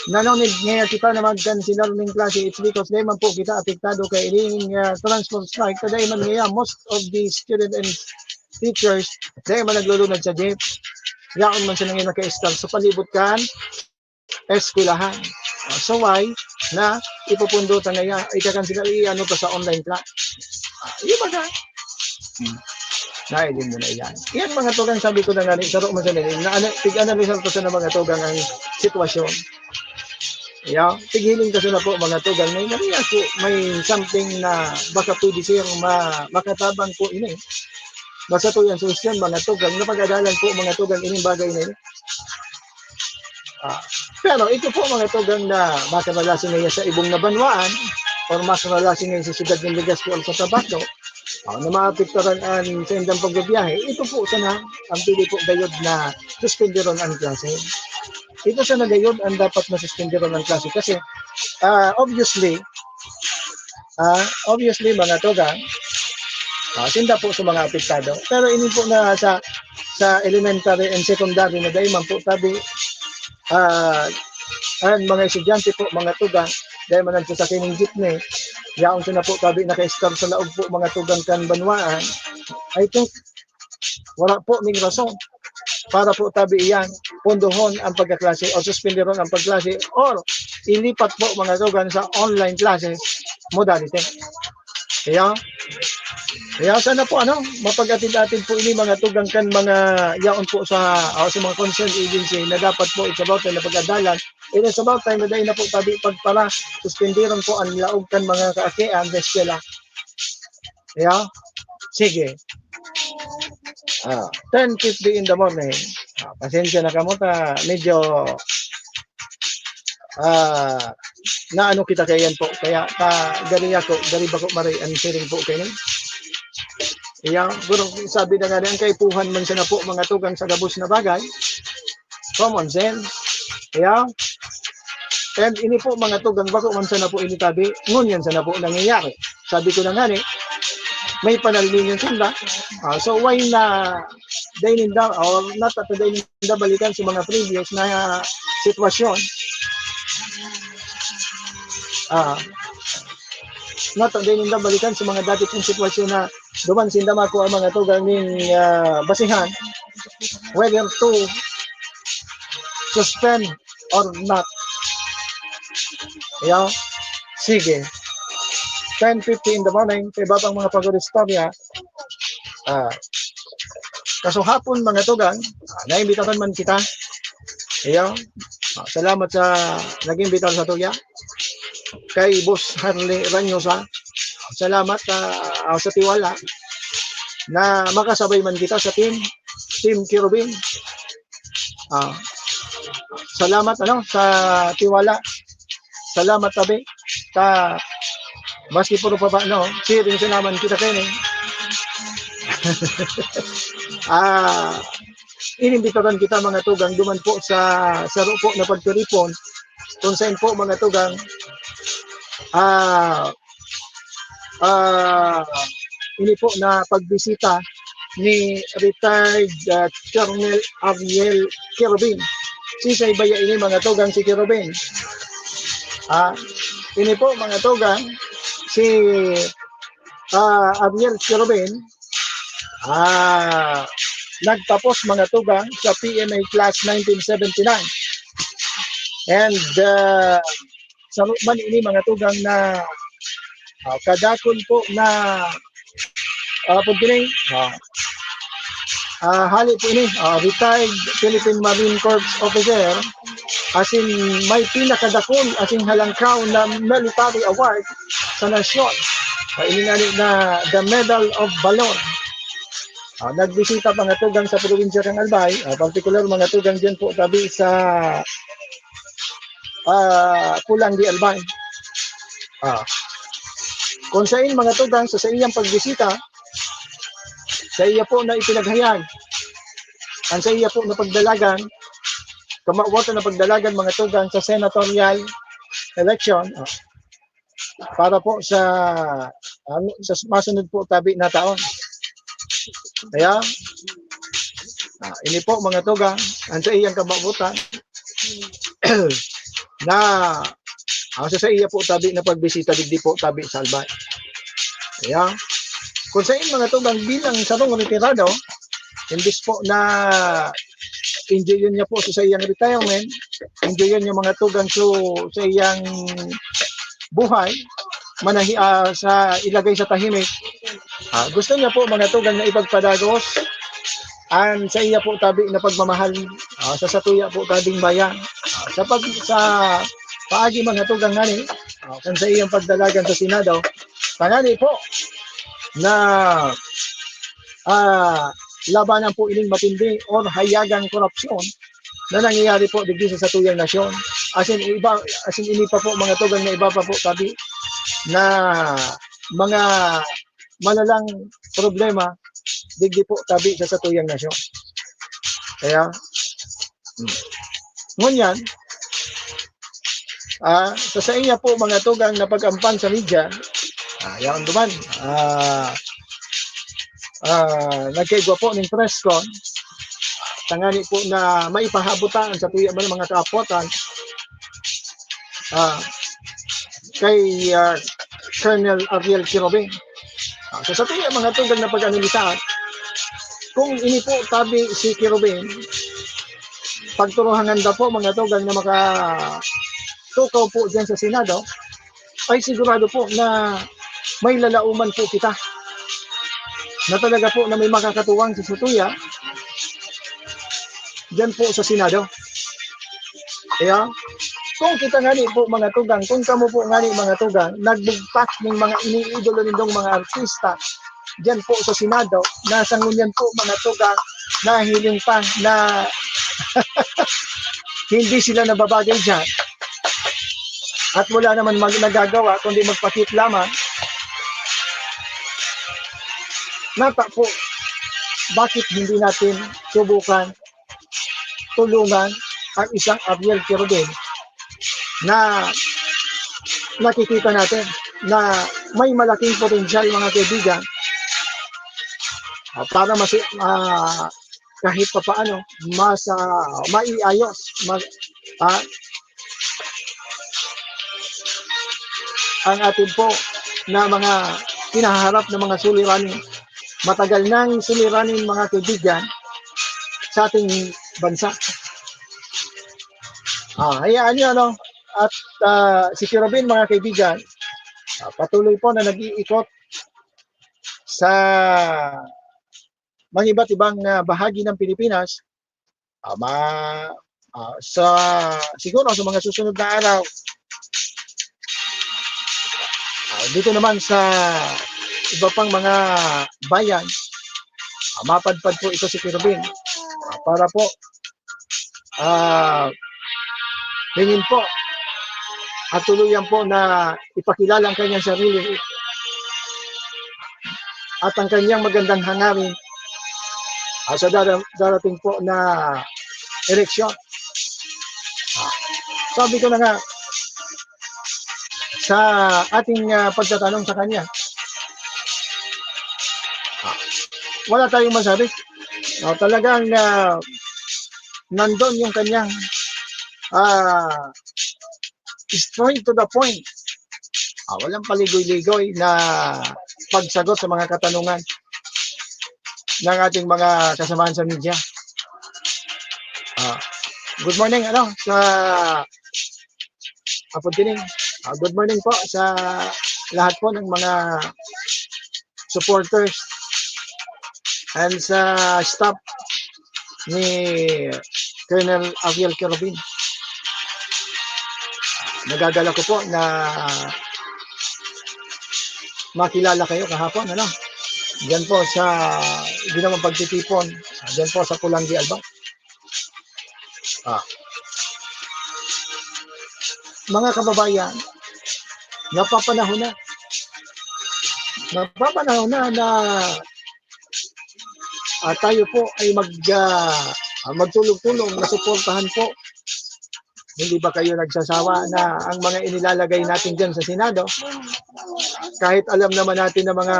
na no need ngaya kita na mag-cancel ning klase, it's because dai man po kita apektado kay ining, ah, transfer strike. Kaya dai man ngaya, most of the student and teachers, dai man naglulunad sa jeep. Yaon man sila ngayon naka-stall sa palibot kan eskwelahan. Ah, so why na ipupundo ta ngaya, ika-cancel, i-ano ta sa online class? Ah, yun ba ka? Hmm. Nailin mo na iyan. Iyan, mga tugang, sabi ko na nga, ni, saro man sa nini, na ano, tig-analyze ko sa mga tugang ang sitwasyon. Yeah, tighiling ko sana po, mga tugang. May, may, ako, may something na baka pwede siyang ma-, makatabang po ini. Basta to yung suggestion, mga tugang, na pag-adalan po, mga tugang, ining bagay na ini. Ah, pero ito po, mga tugang, na baka malasin ngayon sa ibong na banwaan, or mas malasin ngayon sa siyudad ng Legazpi o sa Tabaco, ah, na maapektaran ang saindang pagbibiyahe, ito po sana ang pwede po gayod na suspenderon ang klase. Ito sana gayod ang dapat na suspenderon ang klase kasi, ah, obviously, ah, obviously, mga tugang, ah, sinda po sa mga apektado. Pero ini po na sa, sa elementary and secondary na dai man po tabi, ah, ang mga estudyante po, mga tugang, dai man nagsasakay ng jeepney, yaon sila po tabi naka-stall sa laog po, mga tugang, kan banwaan. I think, wala po ning rason para po tabi iyan, pundohon ang pagkaklase o suspenderon ang pagklase or ilipat po, mga tugang, sa online classes modality. Kaya, kaya sana po, ano, mapag-atid-atid po ini, mga tugang, kan mga yaon po sa, ah, sa mga concerned agency na dapat po it's about time na pag-adalan. It is about time na dahil na po tabi pagpara, suspenderon po ang laog kan mga kaakian sa eskwela. Yeah? Sige. Ah, ten fifty in the morning. Ah, pasensya na kamo ta, medyo, ah, naano kita kaya yan po. Kaya ta, gari ako, gari bako mari ang siring po kayo. Yeah, pero sabi na nga, ang kaipuhan man sana po, mga tugang, sa gabos na bagay. Common sense. Yeah? And ini po, mga tugang, bako man sana po ini tabi, ngunyan sana po nangyayari. Sabi ko na nga ni, may panalilingin sila. Ah, so, why na dai ninda, or not at dai ninda balikan sa mga previous na sitwasyon? Ah, nato din ninda balikan sa mga dati pong sitwasyon na duman sinda makuha ang mga tugang ning, ah, basihan, whether to suspend or not. Yo, sige. Ten fifty in the morning, sa iba pang mga pag-istorya, ah, kaso hapon, mga tugang, ah, naimbitaran man kita. Iyo. Ah, salamat sa nag-imbitar sa tuya. Kay Boss Harley Ranyosa, salamat, ah, ah, sa tiwala na makasabay man kita sa team, Team Kirubin. Ah, salamat, ano, sa tiwala. Salamat tabi. Ta, maski puro pa ba, no? Cheering sa naman kita kayo, eh. Ah, inimbitaran kita, mga tugang, duman po sa saro po na pagtiripon, kung saan po, mga tugang, ah, ah, ini po na pagbisita ni retired, ah, Colonel Ariel Kirubin. Sisay baya ini, mga tugang, si Kirubin? Ah, ini po, mga tugang, si, ah, Ariel Kirubin, ah, nagtapos, mga tugang, sa P M A class nineteen seventy-nine. And, ah, saro man ini, mga tugang, na, ah, kadakul po na, ah, pagkining, ah, ah, hali po ini, ah, retired Philippine Marine Corps officer, asin may pinakadakul asin halangkaw na military award sa nasyon. Ah, ini nga ni na the Medal of Valor. Ah, nagbisita, mga tugang, sa probinsya kan Albay, ah, partikular, mga tugang, diyan po tabi sa, ah, Pulang de Albay. Ah. Kung sain, mga tugang, sa saiyang pagbisita, sa iya po na ipinaghayag, ang sa iya po na pagdalagan, kamawatan na pagdalagan, mga tugang, sa senatorial election, ah, para po sa, ano, sa masunod po tabi na taon. Kaya, ah, ini po, mga tugang, ang sa iyang kamabutan, na, ah, sa, sa iya po tabi na pagbisita, digdi po tabi sa Albay. Kaya, kung sain, mga tugang, bilang sarong retirado, imbis po na enjoy niya po sa, sa iyang retirement, enjoy niya, mga tugang, so, sa iyang buhay, manahi-, ah, sa ilagay sa tahimik. Ah, gusto niya po, mga tugang, na ipagpadagos ang sa iya po tabi na pagmamahal, ah, sa satuya po tabing bayan. Ah, sa pag-, sa paagi, mga tugang, ngani, ah, kan sa iyang pagdalagan sa Senado, tangani po na, ah, labanan po ining matindi or hayagang korupsyon na nangyayari po digdi sa satuyang nasyon. Asin iba, asin ini pa po, mga tugang, na iba pa po tabi na mga malalang problema digdi po tabi sa satuyang nasyon. Kaya, hmm. Ngunyan, ah, sa, sa iya po, mga tugang, na pag-ampan sa media, ah, yaon duman, ah, ah, nagkaigwa po ning press con, tangani po na maipahabot ta ang satuya man mga kaapotan, ah, kay, ah, Colonel Ariel Kirobin. Ah, sa satuya, mga tugang, na pag-analisahan, kung ini po tabi si Kirobin, pagturuhangan da po, mga tugang, na makatukaw po diyan sa Senado, ay sigurado po na may lalauman po kita na talaga po na may makakatuwang sa satuya diyan po sa Senado. Kaya, kung kita ngani po, mga tugang, kung kamo po ngani, mga tugang, nagbugtak ning mga iniidolo nindong mga artista diyan po sa Senado, nasa ngunyan po, mga tugang, nahiling pa na hindi sila nababagay diyan. At wala naman mag-, nagagawa kundi magpakit lamang. Nata po, bakit hindi natin subukan tulungan ang isang Ariel Kirobin na nakikita natin na may malaking potensyal, mga kaibigan, ah, para masi-, ah, kahit papaano mas, ah, maiayos, ma-, ah, ang atin po na mga kinaharap na mga suliranin. Matagal nang suliranin, mga kaibigan, sa ating bansa. Ah, hayaan niyo, ano? At, ah, si Kerubin, mga kaibigan, ah, patuloy po na nag-iikot sa mga iba't ibang, ah, bahagi ng Pilipinas. Ah, ma-, ah, sa, siguro sa mga susunod na araw, ah, dito naman sa iba pang mga bayan, ah, mapadpad po ito si Kerubin. Ah, para po, ah, hingin po at tuluyan po na ipakilala ang kanyang sarili at ang kanyang magandang hangarin, ah, sa dara-, darating po na eleksyon. Ah, sabi ko na nga, sa ating, ah, pagtatanong sa kanya, ah, wala tayong masabi. Ah, talagang, ah, nandun yung kanyang, ah, straight to the point. Ah, walang paligoy-ligoy na pagsagot sa mga katanungan ng ating mga kasamahan sa media. Ah, good morning, ano, sa Apo Tining. Ah, good morning po sa lahat po ng mga supporters and sa staff ni Colonel Ariel Kerubin. Nagagala ko po na makilala kayo kahapon, ano? Diyan po sa ginawang pagtitipon, diyan po sa Pulanggi, Albay. Ah. Mga kababayan, napapanahon na. Napapanahon na na, ah, tayo po ay mag, ah, ah, magtulong-tulong na suportahan po. Hindi ba kayo nagsasawa na ang mga inilalagay natin diyan sa Senado, kahit alam naman natin na mga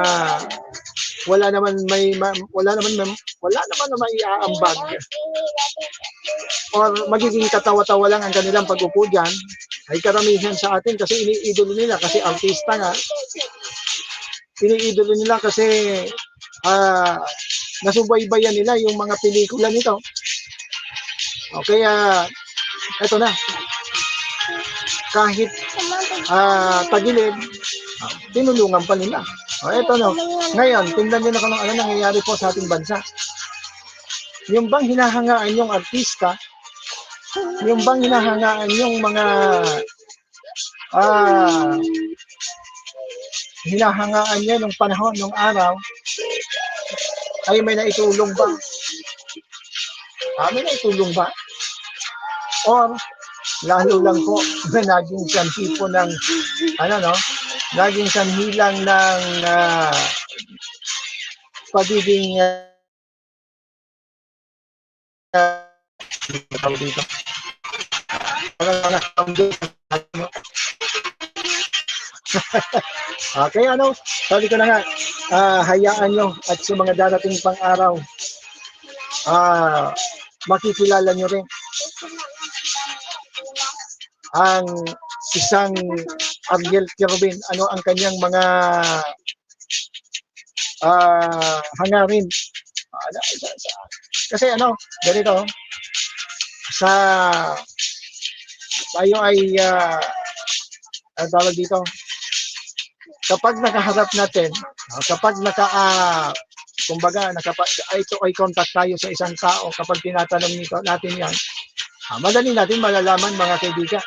wala naman may ma-, wala naman may, wala naman na maiaambag or magiging katawa-tawa lang ang kanilang pag-upo diyan, ay karamihan sa atin kasi iniidolo nila kasi artista nga, iniidolo nila kasi, ah, nasubaybayan nila yung mga pelikula nito. O kaya, eto na. Kahit, ah, tagilid, ah, tinulungan pa nila. O, eto, no. Ngayon, tingnan nyo na kung ano nangyayari po sa ating bansa. Yung bang hinahangaan yung artista, yung bang hinahangaan yung mga, ah, hinahangaan niya nung panahon, nung araw, ay may naitulong ba? Ah, may naitulong ba? Or lalo lang po na naging sanhi po ng, ano, no? Naging sanhi lang ng, ah, pagiging, ah, tawag dito. Okay, ano, sabi ko na nga, ah, hayaan nyo at sa mga darating pang araw, ah, makikilala nyo rin ang isang Ariel Kerubin, ano ang kanyang mga, ah, hangarin. Ah, sa, sa, kasi ano, ganito, sa, tayo ay, ah, ang tawag dito, kapag nakaharap natin, ah, kapag naka, ah, kumbaga, nakapa-, eye to eye contact tayo sa isang tao, kapag tinatanong nito, natin yan, ah, madali natin malalaman, mga kaibigan,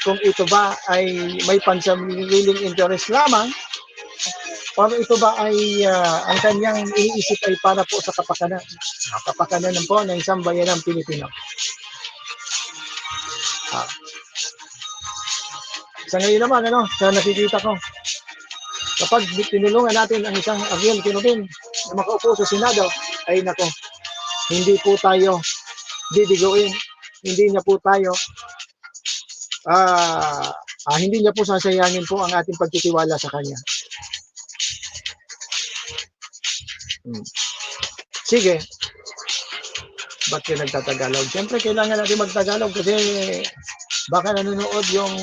kung ito ba ay may pansariling interes lamang or ito ba ay, ah, ang kanyang iniisip ay para po sa kapakanan. Ah, kapakanan po ng isang bayanang Pilipino. Ah. Sa ngayon naman, ano, sa nakikita ko, kapag tinulungan natin ang isang Ariel Kerubin na makaupo sa Senado, ay nako, hindi po tayo bibiguin. Hindi niya po tayo, ah, ah, hindi niya po sasayangin po ang ating pagtitiwala sa kanya. Hmm. Sige. Ba't kayo nagtatagalog? Siyempre, kailangan natin magtagalog kasi baka nanonood yung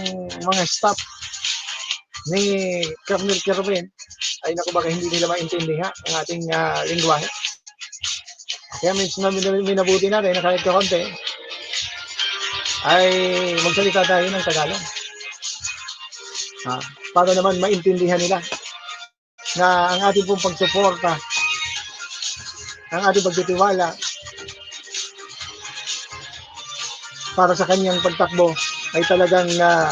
mga staff. ni Colonel Kerwin, ay naku, baka hindi nila maintindihan ang ating, ah, lengguwahe. Kaya minsan na minabuti natin na kahit kakonti ay magsalita tayo ng Tagalog. Ah, para naman maintindihan nila na ang ating pong pagsuporta, ang ating pagtitiwala para sa kanyang pagtakbo ay talagang, ah,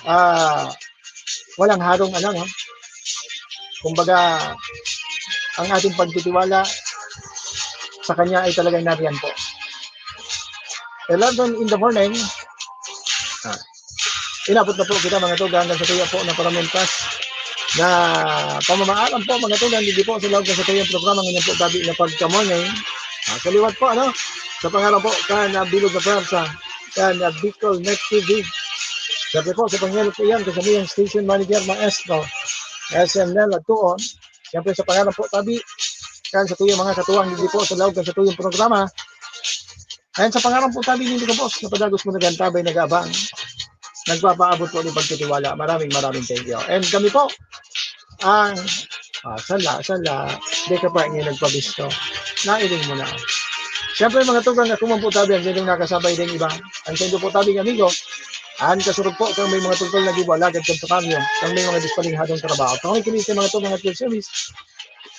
ah, walang harong ano, no? Kumbaga, ang ating pagtitiwala sa kanya ay talagang nariyan po. Eleven in the morning, ah, inabot na po kita, mga tugang, hanggang sa tuya po na paramentas na pamamaraan po, mga tugang, hindi po sa loob sa tuyang programa ngayon po, gabi na pagka-morning. Ah, sa liwat po, ano? Sa pangalan po, kan, ah, Bilog na Pwersa, kan, ah, Bicol Net T V. Siyempre po, sa pangalan po yan, kasama yung station manager, maestro, S M Nel Agtuon. Siyempre, sa pangalan po, tabi, kan sa tuyang mga katuwang, hindi po sa loob, kan sa tuyang programa. Ayan, sa pangalan po, tabi, hindi ka, boss, napadagos mo, nagantabay, nag-abang. Nagpapaabot po ng pagtitiwala. Maraming, maraming thank you. And kami po, ang, ah, sala, sala, di ka pa ngayon nagpabisto. Nailing mo na. Siyempre, mga tugang, ako man po, tabi, ang inyong nakasabay din iba. Ang sendo po, tabi, amigo, ang kasurog po, kang may mga tungkol na gibo, alagad kan tukamyo, kang may mga dispalinghadong trabaho. Kami kini sa mga tugang at service.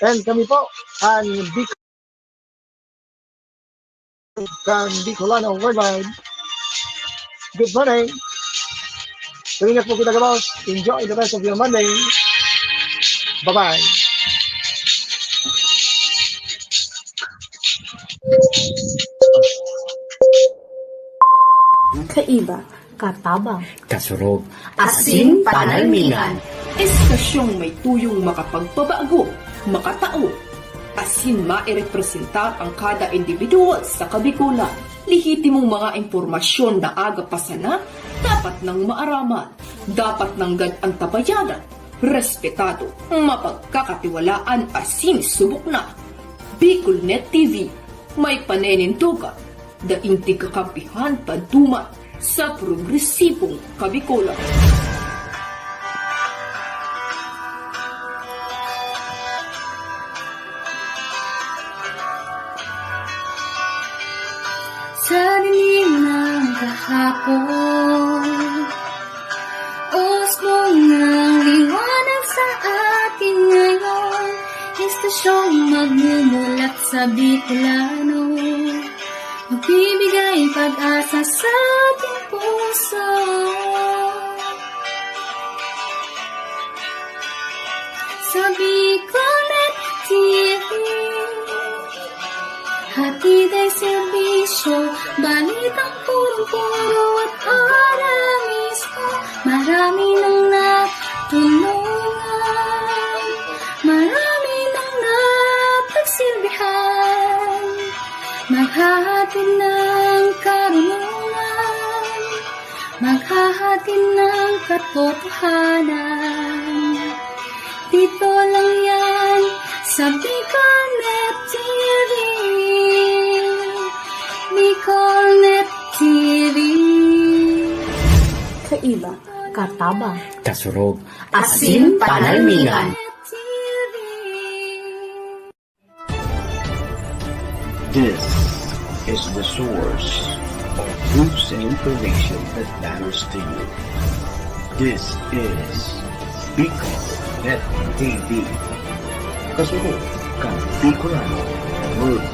And kami po, ang Bicol, kan Bicolano Worldwide. Good morning. Tumingat po kita, boss. Enjoy the rest of your Monday. Bye-bye. Kaiba, katabang, kasurog, asin panalmingan. Estasyong may tuyong makapagpabago, makatao, asin mairepresentar ang kada individual sa Kabikolan. Lehitimong mga impormasyon na aga pa sana, dapat nang maaraman, dapat nanggad antabayanan, respetado, mapagkakatiwalaan asin subok na. Bicol Net T V, may paninindogan, daing tigkakampihan paduman sa progresibong Kabikolan. Sa dilim ng kahapon, usbong ng liwanag sa atin ngayon. Estasyong magmumulat sa Bicolano, magbibigay pag-asa sa ating puso. Sa Bicolnet T V, hatid ay serbisyo, balitang punong-puno at para mismo. Marami nang natulungan, marami nang napagsilbihan, maghahatid ng karunungan, maghahatid ng katotohanan. Dito lang yan sa Bicolnet T V. Bicolnet T V. Kaiba, katabang, kasurog, asin panalmingan. This is the source of news and information that matters to you. This is Bicol Net T V. Kasunod kan Bicolano World